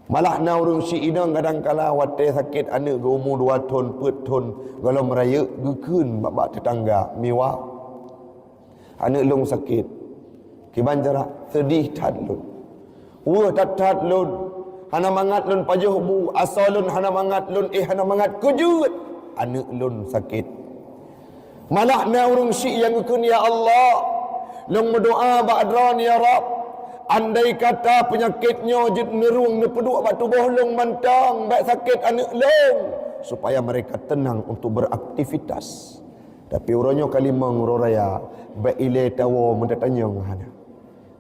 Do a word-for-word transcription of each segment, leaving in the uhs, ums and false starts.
Malah na ureuëng syiek inong kadang kala watée sakét aneuëk geuh umu dua thon, peuet thon, gohlom rayeuk geukheun bak-bak teutangga, "Miwa, aneuëk lôn sakét. Kiban jarak, seudeh that lôn. Weueh that-that lôn. Hana mangat lôn pajoh bu, asoe lôn hana mangat lôn, éh hana mangat kujeuet aneuëk lôn sakét." Malah na ureuëng syiek nyang geukheun, "Ya Allah, lôn meudoá bak Droe, ya Rabb, andai kata peunyakét nyoe jeuet neurueng neupeuduek bak tuboh lôn mantong, bék sakét aneuëk lôn, supaya mereka tenang untuk beraktivitas. Tapi uroe nyoe ka limong uroe raya, bék ilée tawoe meutatanyong hana."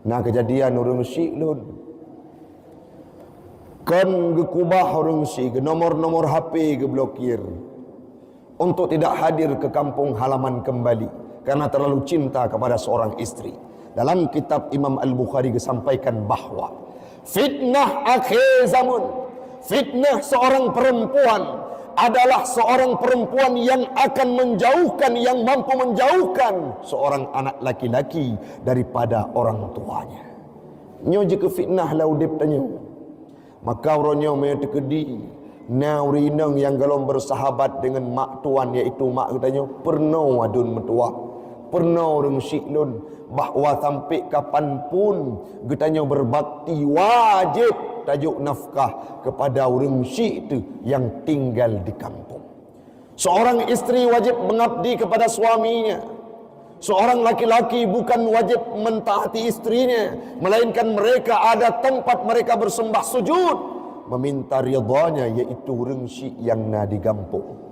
Na keujadian ureuëng syiek lôn. Kon geukubah ureuëng syiek, nomor-nomor H P geublokir untuk tidak hadir ke kampung halaman kembali karena terlalu cinta kepada seorang istri. Dalam kitab Imam Al-Bukhari disampaikan bahwa fitnah akhir zaman, fitnah seorang perempuan adalah seorang perempuan yang akan menjauhkan, yang mampu menjauhkan seorang anak laki-laki daripada orang tuanya. Nyoe jeuet keu fitnah lam udeb tanyoe. Maka uroe nyoe meunyoe teukeudi na ureuëng inong nyang gohlom bersahabat dengan mak tuan, yaitu mak geutanyoe, peurunoe aduen meutuwah, peurunoe ureuëng syiek lôn, bahwa sampai kapan pun geutanyoe berbakti, wajéb tajok nafkah kepada ureuëng syiek teuh nyang tinggal di kampung. Seorang istri wajib mengabdi kepada suaminya. Seorang laki-laki bukan wajib mentaati istrinya, melainkan mereka ada tempat mereka bersembah sujud, meminta ridhanya, yaitu ureuëng syiek nyang na di gampông.